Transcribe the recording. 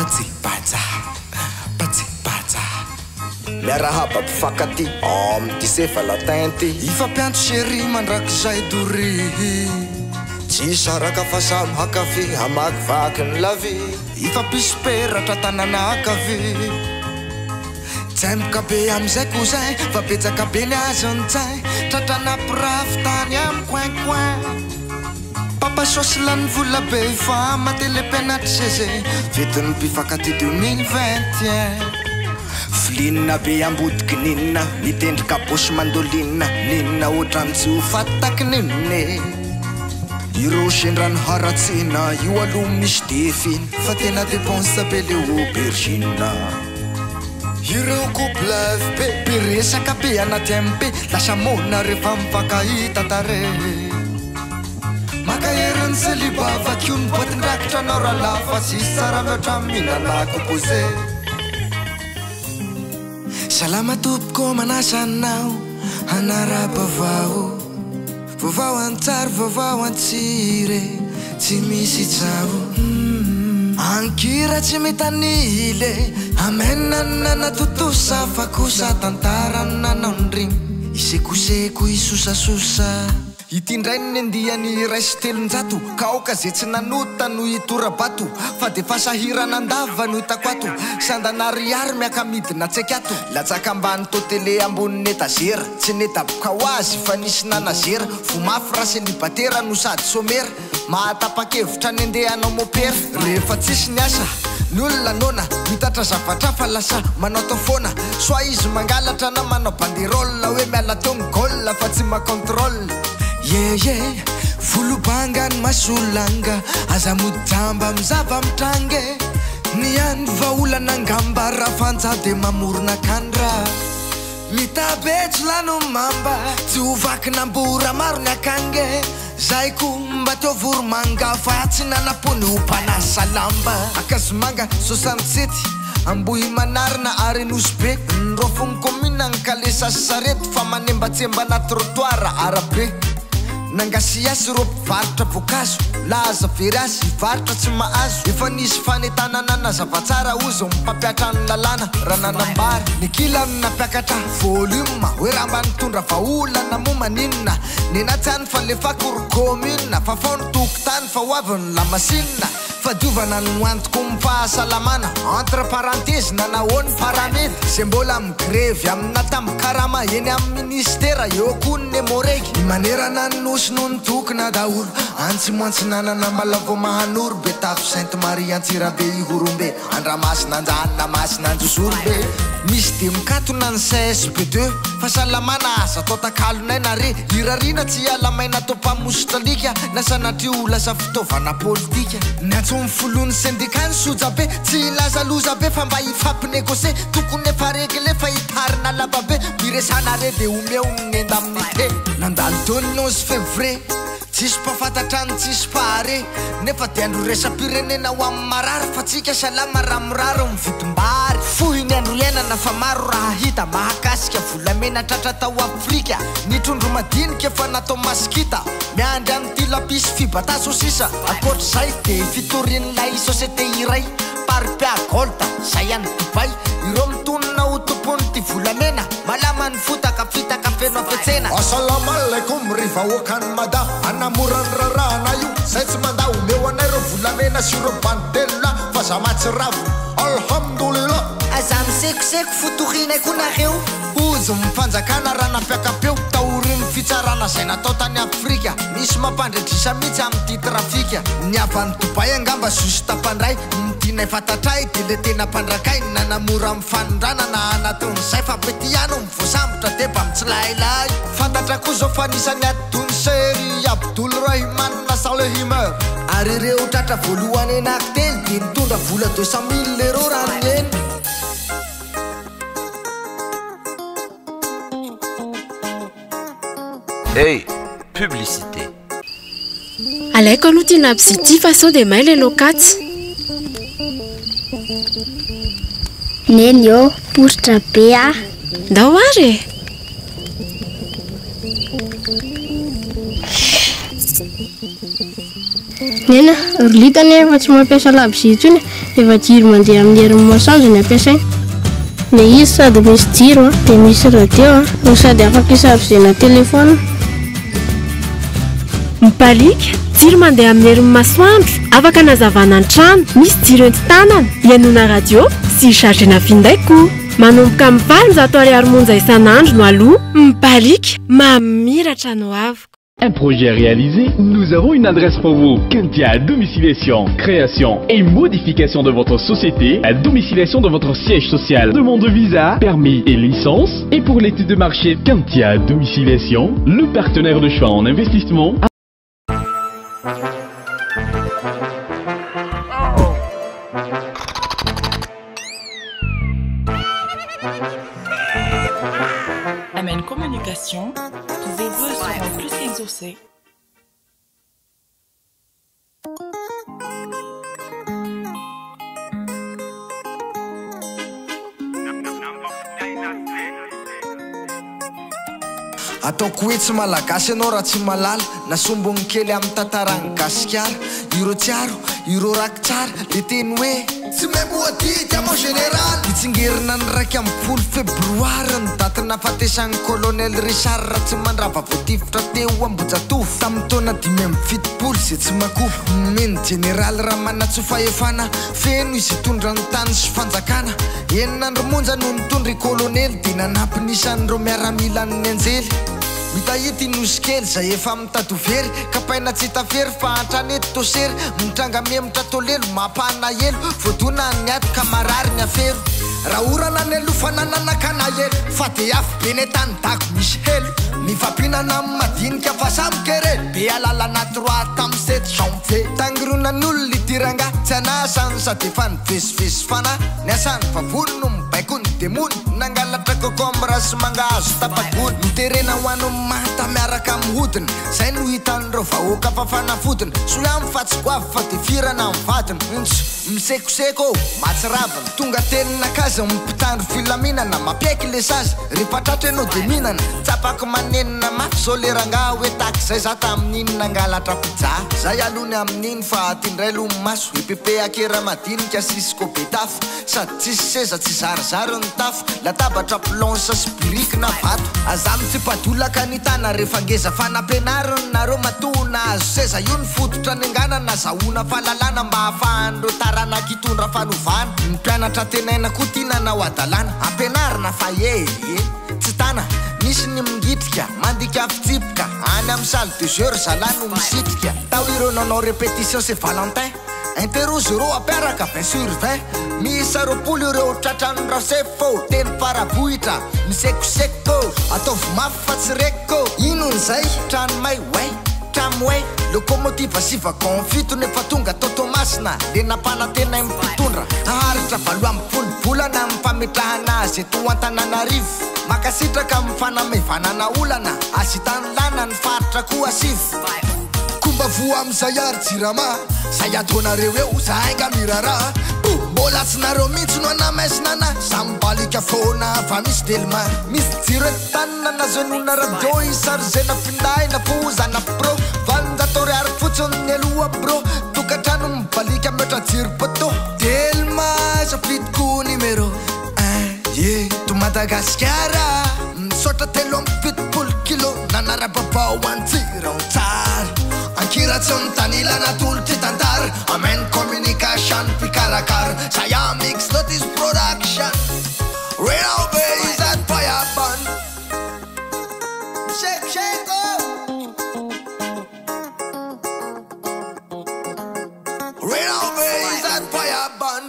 Patsi patsa, patsi patsa. Miarahaba mpifankatia amin'ity Saint Valentin ty. Hifampiantso chérie mandrakizay doria. Tsy hisaraka fa samy hankafy hamakivaky ny la vie. Hifampisy peratra tanana ankavia. Tsemboka be amizay cousin fa betsaka be ny azony tsain. Tratrana mpirafy tany am coin coin. Papa sosy lany vola be fa matele mpianatry zeze. Fetin'ny mpifankatia 2021. Filinina be ambody kininina, mitendry kabosy mandolinina, ninona ohatran'ny tsy ho faty takininina e. Ireo sendra ny haratsiana, io aloha misy definy, fa tena dépense be le aubergine. Ireo couple FP, be resaka be anaty MP, lasa moana rehefa mifankahita tarehy. Mankahery ny célibat, vakio ny boatin-drakitra anao rahalahy fa tsisy tsara mihoatra ny mihinana composé. Salama tompoko manasa anao hanara-baovao. Vaovao an-tsary, vaovao an-tsira e, tsy misy tsaho. An-kira tsy mitanila e, amen nanatontosa fa kosa tantara nanao ny rima. Hisekoseko hisosasosa. Ity indray ny andiany 301 ka aoka ze tsy nanota no hitora-bato fa de fa sahirana an-dava no hitako ato sandana ariary miaka-midina tsaiky ato latsaka ambany tôtele ambonin'ny etazera tsy nedaboka ho azy fa nisy nanazera voa mafy raha selibatera no sady somera Mahatapa-kevitra ny andeha hanao mopera rehefa tsisy ny asa, ny olona noana, mitatra zavatra hafa lasa manaotao foana, soit izy mangalatra na manao banderole hoe miala teo ny goal fa tsy ma-controle. Yeah yeah, volobanga ny masolanga, aza mody jamba amin'ny zava-mitranga e, ny any vahaolana angamba raha fanja dia mamorona kandra. Mitabetso lano mamba, tsy ho vakin'ambora maro ny akanga e. Zahay ko mba teo voromanga fa tsy nanam-po ny ho mpanasa lamba. Ankazomanga, Soasantsety, Ambohimanarina ary Nosy Be. Ny roafon'ny commune Ankalesa sy Sarety fa manembatsembana trottoir arabe. Nangasiasy ireo mpivarotra voankazo, laza very azy, hivarotra tsy mahazo. Efa nisy fanentanana nazava tsara hozy ny mpampiatra ny lalàna raha nanambara. Ny ankilany nampiakatra volume hoe raha mba nitondra vahaolana moa maninona. Nena tsy any fa lefako ry commune Fafao ny tokotany fa ho avy ny lamasinina Fadiovana no antoko ny fahasalamana Entre parenthèse nanahoany paramedy Ze mbola migrevy amina tambin-karama eny amin'ny ministera eo koa ny Nemoreg Ny manerana ny nosy no nitokona daholo Antsimo Antsinanana Ambalavao Mahanoro Betafo Sainte Marie Antsirabe Ihorombe Andramasina Anjanona Masina Anjozorobe Misy dia mikatona ny CSB deux Fahasalamana aza atao takalon'aina re Irariana tsy hiala maina atao mpamosotra alika Na sanatria ho lasa fitaovana politika Niantso ny filohan'ny sendika ny sojabe Tsy hilaza loza be fa mba hifampinegose Tokony efa regle fa hitarina lava be Miresana re dia omeo ny indemnité Nandalo teo ny 11 février Tsisy mpahafantatra ny tsisy mpahare Nefa dia andro iraisam-pirenena ho amin'ny marary Fa tsika salama raha mirary ny vidim-bary Fohy ny andro iainana fa maro raha hita Mahakasika volamena tratra tao Afrika Ny trondro madinika efa natao masikita Miandry an'ity lapisy fibata sosisa Ankoatr'izay dia fitorian'ilay société iray Parpia Gold zay any Dubaï Ireo mitonona ho tompon'ity volamena Malama ny fotaka, fitaka feno hafetsena. Asalamalaikum ry vahoakan'i Mada, hanamora ny raharahana io, zay tsy manda omeo anay reo volamena sy ireo bandy telo lahy fa za mahatsiravina. Alhamdoulilah. Aza misekoseko fo torinay koa nareo. Hozy ny fanjakana raha nampiaka-peo taorian'ny fitsarana izay natao tany Afrika. Misy mampandre-drisa mihitsy amin'ity trafika. Ny avy any Dubaï angamba juste mpandray. Ny tianay fantatray dia le tena mpandrakay nanamora ny fanondranana anatin'izay fa petit ihany no voasambotra dia mba mitsilailay. Fantatra koa zao fa anisan'ny atidoha ny serie Abdoul Rahiman Salehimer. Ary ireo tratra voalohany anaky telo dia nitondra vola 200 mille euros raha ny heno. Hey, publicité. Alaiko aloha ty nappes ity fa sao dia may ilay laokatsy. Neny ô, poritra be ah. Ndao ary e. Neny a, ry Lita anie efa tsy mampiasa labozia intsony e, efa jiro mandeha amin'ny herin'ny masoandro ny ampiasainy. Le izy sady misy jiro a, dia misy radio a, no sady afaka hi-charger-na téléphone. Mibaliaka, jiro mandeha amin'ny herin'ny masoandro, afaka hanazavana ny trano, misy jiro entin-tanana, hihainoana radio sy hi-charger-na finday koa. Manomboka amin'ny 800 ariary monja isan'andro no aloa. Mibaliaka, mamiratra ny hoaviko. Un projet réalisé, nous avons une adresse pour vous. Kentia Domiciliation, création et modification de votre société, la domiciliation de votre siège social, demande de visa, permis et licence. Et pour l'étude de marché, Kentia Domiciliation, le partenaire de choix en investissement. Amen Communication, tous vos vœux seront plus qu'exaucés. Ataoko hoe tsy malagasy ianao raha tsy mahalala na sombiny kely amin'ny tantaran'i Gasikara. Ireo tsiaro, ireo rakitsary, le teny hoe. Tsy mahay adidy mon général. Hitsingerina ny 11 febroary ny daty nahafatesan'ny colonel Richard Ratsimandrava voatifitra teo Ambohijatovo tamin'ny taona 75 izay tsy makoba. Nomeny jeneraly Ramanantsoa fahefana feno izy hitondra ny tany sy fanjakana. 6 andro monja no nitondra i kolonely dia nanampy ny isan'ireo miaramilan'ny anjely. Mitahity nosy kely zay efa mitady ho very, kapaina tsy hita fery fa antrany eto tosery mitranga miemotra tolelo mampanaelo voadona ny ato ka marary ny afero. Raha orana ny aloha fananana elo fa de afo be ny tany dago misy helo mifampinana amin'ny madinika fa samy kere be alalana 3 tamin'ny 7 janvier. Tangoronan'olona itiranga tsy anasany sady efa nivesivesy fana ny asany vavony no mibaiko ny demony nangalatra concombre sy mangahazo tapagony miterena ho an'ny manta miaraka amin'ny hodiny zay no hitan'ireo vahoaka fa fanafodiny soiamy fa tsy goavy fa de firana amin'ny vadiny ontso misekoseko matsiravina tonga teninakazy mpitandro filaminana mampiaiky le sazy rehefa tratra ianao de mihinana. Tsapako manenina mafy zao le rangaha hoe taky zay za tamin'iny nangalatra pizza zay alohany amin'iny fa atindray loha maso epp akera madinika sisiko be tafo sady tsisy seza tsy zarizary ny tafo latabatra planche sy biriky na vato aza mitsipadolaka ny tana rehefa ngeza fanampianariny nareo matona azo seza io ny fototra ny anganana zahoana fahalalana mba ahafahan'ireo taranaka hitondra fanovana. Ny mpianatra tenaina koa tiana nanao adalàna ampianarina fa e e tsy tana misy ny mingitrika mandika fitsipika any amin'ny salle de jeu ry zalahy no misitrika tao ireo nanao répétition c'est Valentin interro zéro ampiaraka 20 sur 20 miisa 20 ireo tratrany rasefo teny Faravohitra misekoseko ataovy mafy fa tsy reko inony zay trano may oay tramway locomotive sy wagon 7 nefa tonga tao Toamasina le nampanantena mpitondra aharitra 18 volana amin'ny fametrahana azy eto Antananarivo. Makasitraka amin'ny fanamaivanana olana azitany lana ny faritra koa asivo komba voa amizay ary Jirama zay ataonareo eo zahainga miraraha mbola tsy nareo mihitsy no anamaisinana samy balika foana fa misy Telma misy jiro etanina nazenona radio isarzena finday na fozana pro 800 ariary fotsiny ny aloha bro tokantrano mibalika mihoatra jiro poto. Telma safidiko numéro 1 ye to Madagasikara misaotra 73 kilo nanara-babao antsirao tsara ankiratsy ny tanila natolotry tantara. Amen Communication mpikarakara Saya Mix Notice Production. Real base and fire band. Shake shake oh. Real base and fire band.